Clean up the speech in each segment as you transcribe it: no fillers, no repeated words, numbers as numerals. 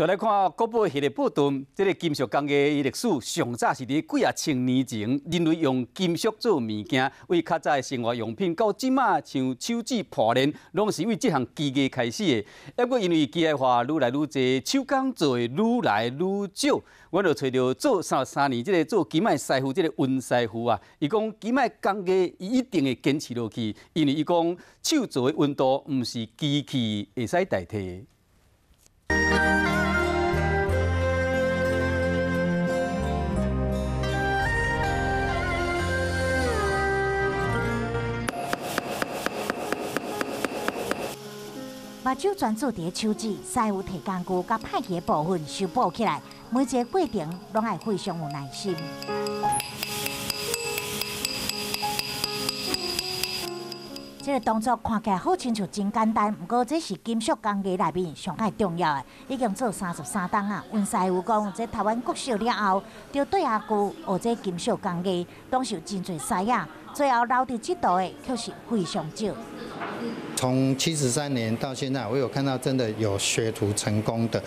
再來看國寶系列報道，這個金屬工藝歷史上早是佇幾仔千年前，人類用金屬做物件，為較早的生活用品，到這馬像手指破鏈，攏是為這項技藝開始的。猶閣因為機械化愈來愈濟，手工做的愈來愈少。阮就揣著做33年這個做金仔師傅，這個溫師傅啊，伊講金仔工藝伊一定會堅持落去，因為伊講手做的溫度毋是機器會使代替。目睭專注佇手指，師傅提工具，共歹去的部分修補起來，每一個過程攏愛非常有耐心。這個動作看起來好親像真簡單，毋過這是金屬工藝內面上蓋重要的。已經做33冬啊，溫師傅講，這台灣國小了後，就對阿舅學這金屬工藝，當受真濟師仔，最後留佇這度的卻是非常少。從73年到現在，我有看到真的有學徒成功的，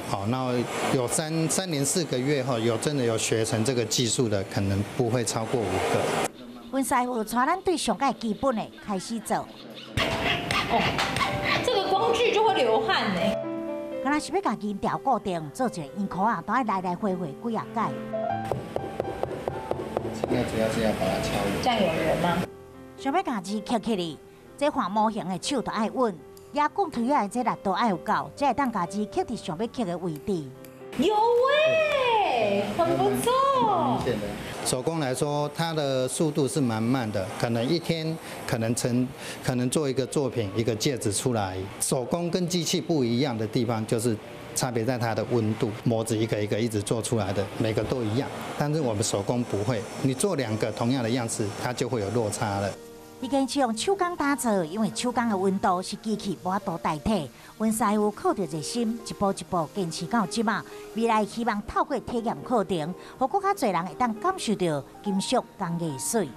好，那有3年4個月後，有真的有學成這個技術的，可能不會超過5個。溫師傅帶咱對上蓋基本的開始做。哦，這個光鋸就會流汗呢。敢若是欲共銀條固定，做一個圓箍仔，都愛來來回回幾仔擺。現在主要是要把它敲圓。這樣有圓嗎？想欲共字刻起來，這畫模型的手就愛穩，壓棍推仔的這力度愛有夠，才會當共字刻佇想欲刻的位置。有欸，很不錯。手工來說，它的速度是蠻慢的，可能一天可能成，可能做一個作品，一個戒指出來。手工跟機器不一樣的地方，就是差別在它的溫度。模子一個一個一直做出來的，每個都一樣，但是我們手工不會，你做兩個同樣的樣子，它就會有落差了。伊堅持用手工打造，因為手工的溫度是機器無法度代替。溫師傅靠著熱心，一步一步堅持到這馬。未來希望透過體驗課程，予閣較濟人會當感受著金屬工藝的媠。